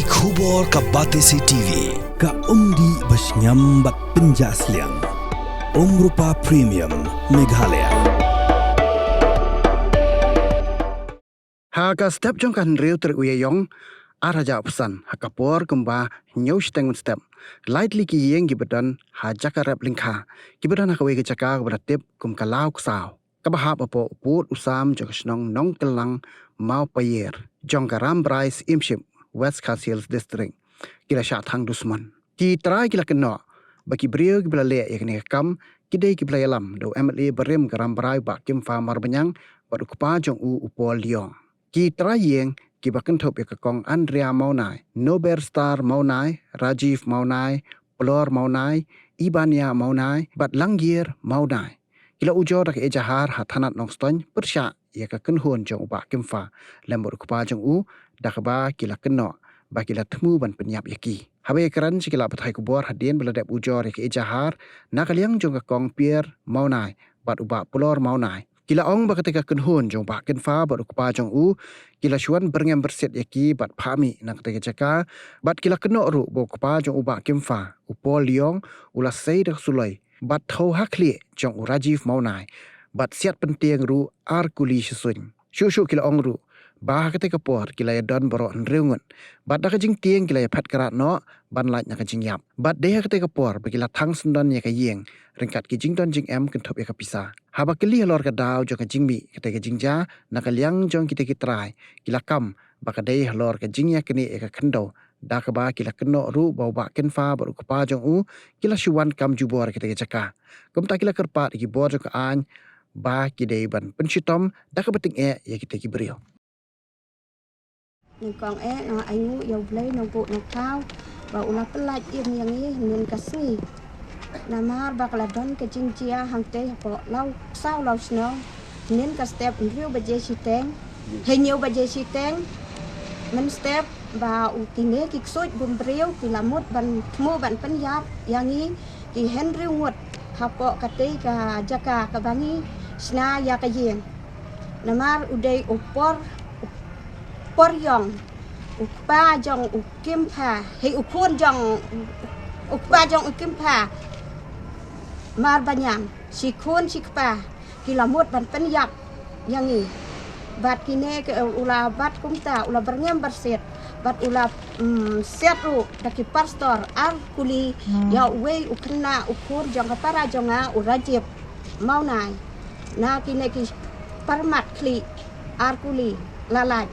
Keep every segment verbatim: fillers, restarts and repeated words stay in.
Khubor ka Batesi T V, ka umdih ba shngiam bad pynjah sliang. Umrupa Premium, Meghalaya. Ha ka step jong ka hynriew tarik u Ïaïong, ar hajar arphew san, ha ka por kumba hynñiew shiteng mynstep, lai tylli ki ïing kiba don ha jaka rep lyngkha, kiba don ha kawei ka jaka kaba la tip kum ka Law Ksaw, kaba hap hapoh u pud u sam jong ka shnong Nongkyllang Mawpaïer, jong ka Rambrai Syiemship, West Khasi Hills District, ki la shah thang dusmon. Ki trai ki la kynnoh ba ki briew kiba la leh ïa kane ka kam ki dei kiba la ïalam da u M L A barim ka Rambrai, Bah Kymphah Marbaniang, bad u kpa jong u, u Paul Liong. Ki trai ïing kiba kynthup ïa ka Kong Andrea Mawnai, Nober Star Mawnai, Rajiv Mawnai, Plor Mawnai, Ibania Mawnai bad Langir Mawnai, ki la ujor da ka ejahar ha thanat Nongstoiñ pyrshah ïa ka kynhun jong u Bah Kymphah lem bad u kpa jong u, da kaba ki la kynnoh ba ki la thmu ban pynïap ïa ki. Haba ïakren sha ki lad pathai khubor hadien ba la dep ujor ïa ka ejahar na ka liang jong ka Kong Pier Mawnai bad u Bah Plor Mawnai, ki la ong ba katei ka kynhun jong u Bah Kymphah bad u kpa jong u ki la shu wan byrngem byrsiet ïa ki bad phah mih na katei ka jaka, bad ki la kynnoh ruh ba u kpa jong u Bah Kymphah, u Paul Liong, u la sei da ka suloi bad thew ha khlieh jong u Rajiv Mawnai, bad siat pyntieng ruh ar kuli shi suiñ. Shuh shuh ki la ong ruh ba ha katei ka por ki la ïadon baroh hynriew ngut, bad da ka jingtieng ki la ïaphet krad noh ban lait na ka jingïap. Bad dei ha katei ka por ba ki la thang syndon ïa ka ïing ryngkat ki jingdon jingem kynthup ïa ka pisa. Haba kylli halor ka daw jong ka jingmih katei ka jingjia na ka liang jong kitei ki trai, ki la kam ba ka dei halor ka jingïaknieh ïa ka khyndew, da kaba ki la kynnoh ruh ba u Bah Kymphah bad u kpa jong u ki la shu wan kam jubor ïa katei ka jaka. Kumta ki la kyrpad ïa ki bor jong ka aiñ ba ki dei ban pynshitom da kaba tyngeh ïa kitei ki briew. Nyngkong eh nga ainguh ïa U Blei Nongbuh Nongthaw ba u la pyllait im ïa ngi hynnin ka sngi. Namar ba ka la don ka jingjia hangtei hapoh Law Ksaw Lawshnong hynnin ka step hynriew baje shiteng, hynñiew baje shiteng mynstep, ba u kine ki ksuid bun briew ki la mut ban thmu ban pynïap ïa ngi ki hynriew ngut hapoh katei ka jaka kaba ngi shna ïa ka ïing. Namar u dei u Por, u Por Ïong, u kpa jong u Kymphah, hei, u khun jong, u kpa jong u Kymphah Marbaniang, shi khun shi kpa, ki la mut ban pynïap ïa ngi. Bad kine ki, u la bat kumta, u la byrngem byrsiet, bad u la, mm, siat ruh da ki pastor ar kuli ïa uwei u khynnah u khun jong ka para jong nga, u Rajib Mawnai. Na kine ki pyrmat khlieh ar kuli la lait.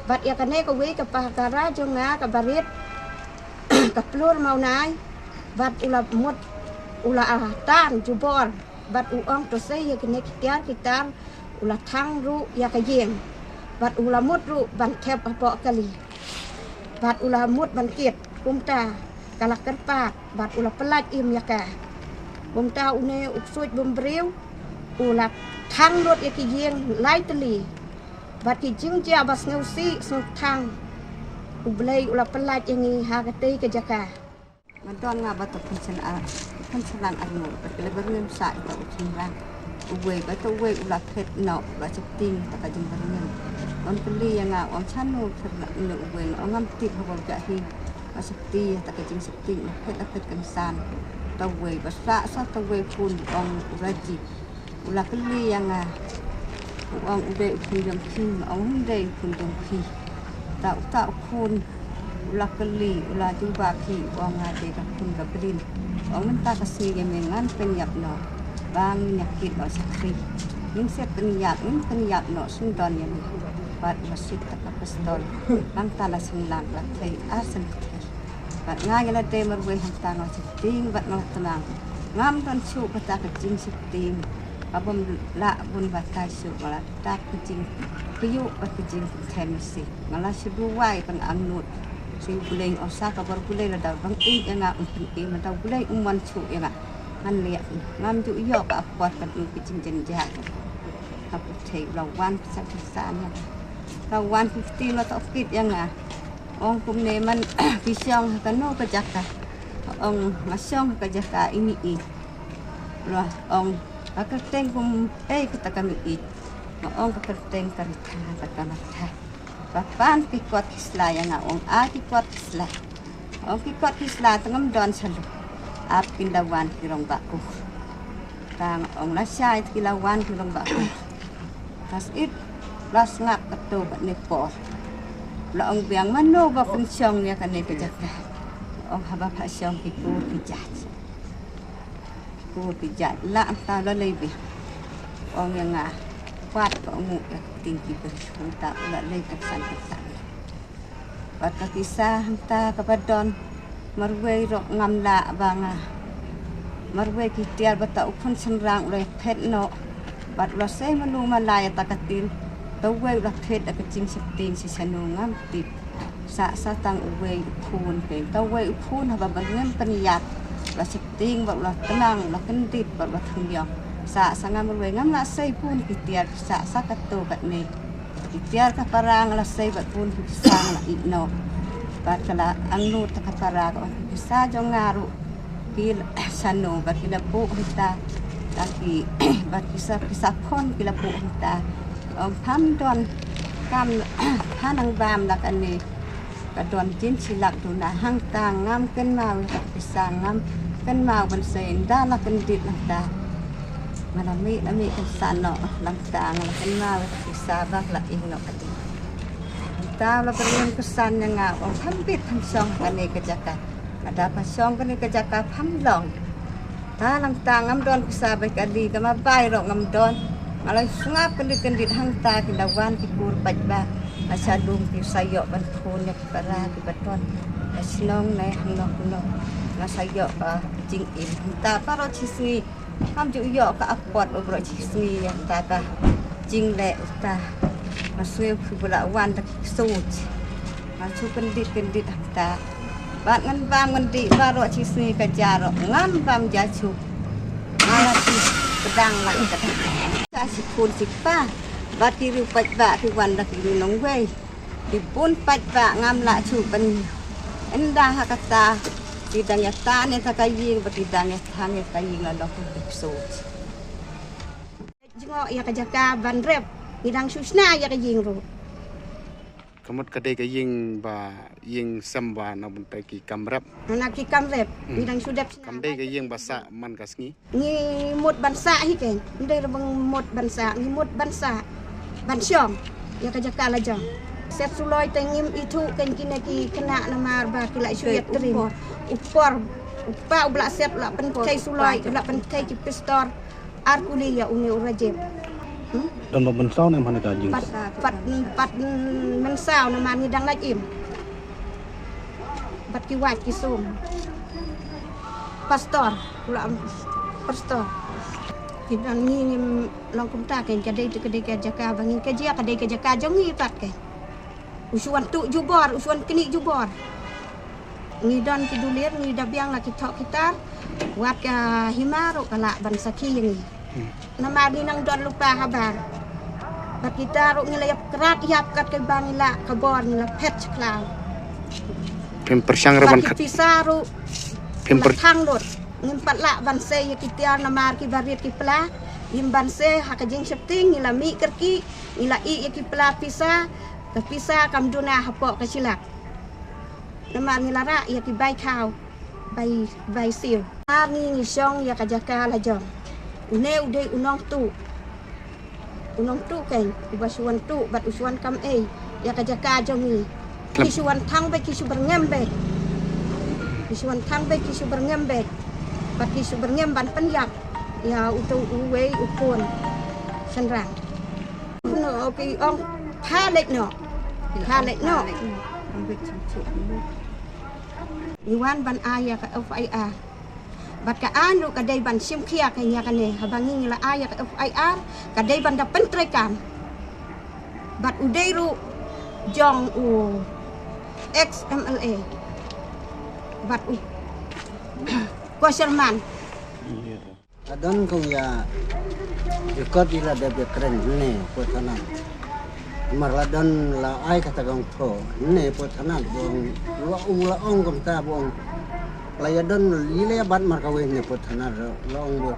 Bad ïa kane kawei ka para jong nga kaba rit, ka Plor Mawnai, bad u la mut, u la, ah, tan jubor, bad u ong to sei ïa kine ki tiar ki tar, u la thang ruh ïa ka ïing, bad u la mut ruh ban thep hapoh kali, bad u la mut ban kit. Kumta ka la kyrpad bad u la pyllait im ïa ka. Kumta une u ksuid bun briew u la thang lut ïa ki ïing lai tylli, bad ki jingjia ba sngewsih sngewthang, U Blei u la pyllait ïa ngi ha katei ka jaka. Nga don nga bad u Pynshlan, Pynshlan Arngut, bad ki la byrngem sah ïa uta u shynrang. Uwei bad uwei u la phet noh, u la sheptieng ïa ka jingbyrngem. Wan kylli ïa nga, ong shano u shynrang, une uwei, nga ong ngam tip haba u jah hi. Nga sheptieng ïa ka jingsheptieng, u la phet, la phet kynsan. Uta uwei bad sah, sah uta uwei khun, ong u Raji. U la kylli ïa nga, u ong u dei u khun jong phi, nga ong hynrei u khun jong phi. Uta, uta u khun u la kylli, u la jubab hi, u ong nga dei ka khun ka Blin. U ong mynta ka sngi ïa me ngan pynïap noh ba ngin ïa kit noh shakri. Ngin sa pynïap, ngin pynïap noh, sngewdon ïa me. Bad u la shit da ka pistol. Nangta la sngewlang, la thei, ar sngewthei. Bad nga, nga la dei marwei hangta, nga la sheptieng bad nga la tnang. Ngam don shuh kata ka jingsheptieng. Ka bym lah bun batai shuh, nga la da ka jingpyllait bad ka jingpynthei masi. Nga la shu duwai ban angnud sha U Blei, ong sa ka bor U Blei lada u dang ïeit ïa nga, un pynim, lada U Blei um wan shuh ïa nga, ngan leh. Ngam ju ïoh ka apot ka jong ka jingjynjar. Ka pyrthei u la wan pisa pisa ïa nga. Ka wan pisa pisa la tohkit ïa nga. Ong kumne, man phi shong ha kano ka jaka? Ong nga shong ha ka jaka ine i. La ong ka kyrteng kum ei kata ka mei. Nga ong ka kyrteng ka Ritha, kata ka Ritha. Ba pan ki kot ki sla ïa nga, ong ai ki kot ki sla. Ong ki kot ki sla te ngam don shalor. Ap kin da wan ki rong ba ku. Tang ong la shai te ki la wan ki rong ba ku. Ka sngap, la sngap kato katne por. La ong biang mano ba pynshong ïa kane ka jaka. Ong haba pha shong ki kur ki jait. Ki kur ki jait la anta la lei biang. Ong ïa nga. Wat ka ong u ïa ka ting ki bri. Anta la lei ka san ka san. Bad ka pisa hangta kaba don marwei ruh ngam lah ba nga. Marwei ki tiar bad ta u khun shynrang u la phet noh. Bad u la sei mano ma la ïa ta ka til. Ta uwei u la phet da ka jingsheptieng shi shano ngam tip. Sa sa tang uwei u khun peng. Ta uwei u khun haba ban ngam pynïap. U la sheptieng bad u la tnang, u la kyndit bad u la thymmai. Sa sa ngam marwei ngam lah sei bun ki tiar sa sa kato katne. Ki tiar ka para nga la sei bad bun ki pisa nga la ïeh noh. Bad ka la angnud ta ka para ka ong ki pisa jong nga ruh ki la shano bad ki la buh hita. Ka ki bad ki sa pisa phone ki la buh hita. Ong pham don kam pha nang bam la kane. Ka don jin shi lak duna hangta ngam kynmaw ïa ka pisa ngam kynmaw ban sei ynda la kyndit nangta. Nga la mih la mih kan sa noh nangta nga la kynmaw ïa ka pisa ba la ing noh ka ding. Nangta la byrngem ka san ïa nga ong pham bit pham shong kane ka jaka. Lada pha shong kane ka jaka pham long. Ta nangta ngam don pisa bai kali ka ma bai ruh ngam don. Nga la sngap kyndit kyndit hangta ki la wan ki kur paidbah. Nga sha lum ki sa ïoh ban phone ïa ki para ki ba don. Nga shnong ne hangno hangno. Nga sa ïoh ka jingim hangta baroh shi sngi. Ngam ju ïoh ka apot u baroh shi sngi hangta ka jingleh hangta. Nga sngewbha ba la wan da ki ksuid. Nga shu kyndit kyndit hangta. Bad ngan bam ngan dih baroh shi sngi ka ja ruh ngam bam ja shu. Nga la shu pdang la ka dang. Ka shi khun shi kpa. Bad ki riew paidbah ki wan da ki riew nongwei. Ki bun paidbah ngam lah shu ban ynda ha kata. Ki dang ïa tan ïa ta ka ïing bad ki dang ïa thang ïa ka ïing la long ki ksuid. Jngoh ïa ka jaka ban rep. Ki dang shu shna ïa ka ïing ruh. Ka mut ka dei ka ïing ba ïing sem ba na bynta ki kam rep. Na ki kam rep. Hmm. Ngi dang shu dep sna. Kam dei ka ïing ba sah man ka sngi. Ngi mut ban sah hi keiñ. Ndei ruh ba ngi mut ban sah, ngi mut ban sah. Ban shong ïa ka jaka la jong. Set suloi te ngim ithuh keiñ kine ki khynnah namar ba ki la shu ïatrim. U por, u kpa u ba la set u la pynthei suloi, u la pynthei ki pistor. Ar kuli ïa une u Rajib. Hmm? Don ba mynsaw ne em ha kane ka jing. Pat, pat, pat mynsaw namar ngi dang lait im. Bad ki wait ki sum. Pastor, u la pastor. Ki dang ngi ngim long kumta keiñ ka dei te ka dei ka jaka ba ngi ka jia ka dei ka jaka jong ngi pat keiñ. U shu wan tuh jubor, u shu wan knieh jubor. Ngi don ki dulir, ngi da biang la ki thoh ki tar. Wat ka hima ruh ka lah ban sakhi ïa ngi. Hmm. Namar ngi nang don lypa habar. Bad kita ruh ngi la ïap krat ïap kat ka ba ngi lah ka bor ngi la phet sha khlaw. Phim pyrshang ruh ban khat. Bad ki pisa ruh phim la thang lut. Ngim pat lah ban sei ïa ki tiar namar ki barit ki pla. Ngim ban sei ha ka jingsheptieng ngi la mih kyrkieh, ngi la ïeh ïa ki pla pisa. Ka pisa kam duna hapoh ka shilak. Namar ngi la rah ïa ki bai khaw, bai, bai siew. Namar ngi ngi shong ïa ka jaka la jong. Une u dei u nongtuh. U nongtuh keiñ, uba shu wan tuh, bad u shu wan kam ei ïa ka jaka jong ngi. Ki shu wan thang beit, ki shu byrngem beit. Ki shu wan thang beit, ki shu byrngem beit. Bad ki shu byrngem ban pynïap ïa uto uwei u khun shynrang. Ngi ong pha leit noh. Pha leit noh. Ngi wan ban ai ïa ka F I R. Bad ka aiñ ruh ka dei ban shim khia ka ïa kane. Haba ngi la ai ïa ka F I R ka dei ban da pyntreikam. Bad u dei ruh jong u ex M L A. Bad u Kosherman. Adon kong ïa record ïa la dep ïa kren ne po thana. Mar la don la ai kata kong tho ne po thana bong la ong la ong kong ta bong. La ïa don li le bat mar ka wei ne po thana la ong bo.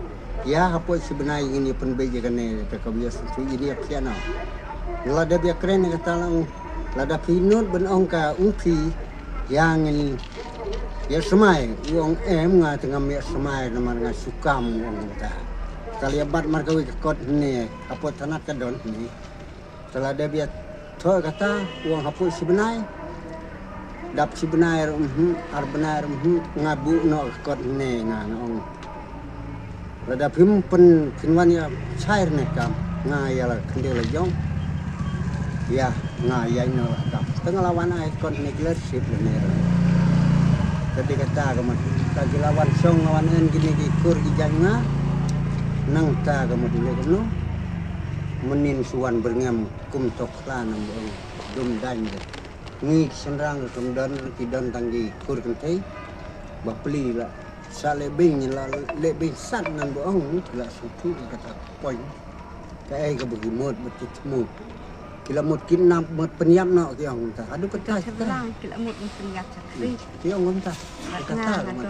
Ïa ha po si bnai ngin ïa pynbeit ïa kane ka ka bias tu ini ap siana. La dep ïa kren kata la ong. Lada phi nud ban ong ka ung phi, ïa ngin ïa smai, u ong em, nga te ngam ïa smai namar nga shu kam, u ong ta. Ka leh bat mar kawei ka kot ne, hapoh thanat ka don ne. Te lada bia thoh kata, u ong hapoh shi bnai. Dap shi bnai ruh, mhm, ar bnai ruh, mhm, nga buh noh ka kot ne, nga, nga ong. Lada phim pyn, phin wan ïa shai ne kam, nga ïa la khyndiat la jong. Ïa, nga ïa ïa la kam. Te nga la wan ai kot ne ki la receive ne. Te dei kata ka mut, ta ki la wan shong, la wan en kine ki kur ki jaiñ nga. Nangta ka mut leh kumno. Mynnin shu wan byrngem kum tok khla nang bong dum daiñ de. Ngi ki shynrang ruh kim don, ki don tang ki kur kynthei. Ba pli la sa leh beiñ, la leh beiñ sat ngan ba ong, ki la sngewthuh ïa kata ka point. Kaei kaba ki mut ba ki thmu. Ki la mut kidnap, mut pynïap noh, ki ong kumta. Haduh katta. Ki la mut pynïap shakri. Ki ong kumta. Kata ka mut.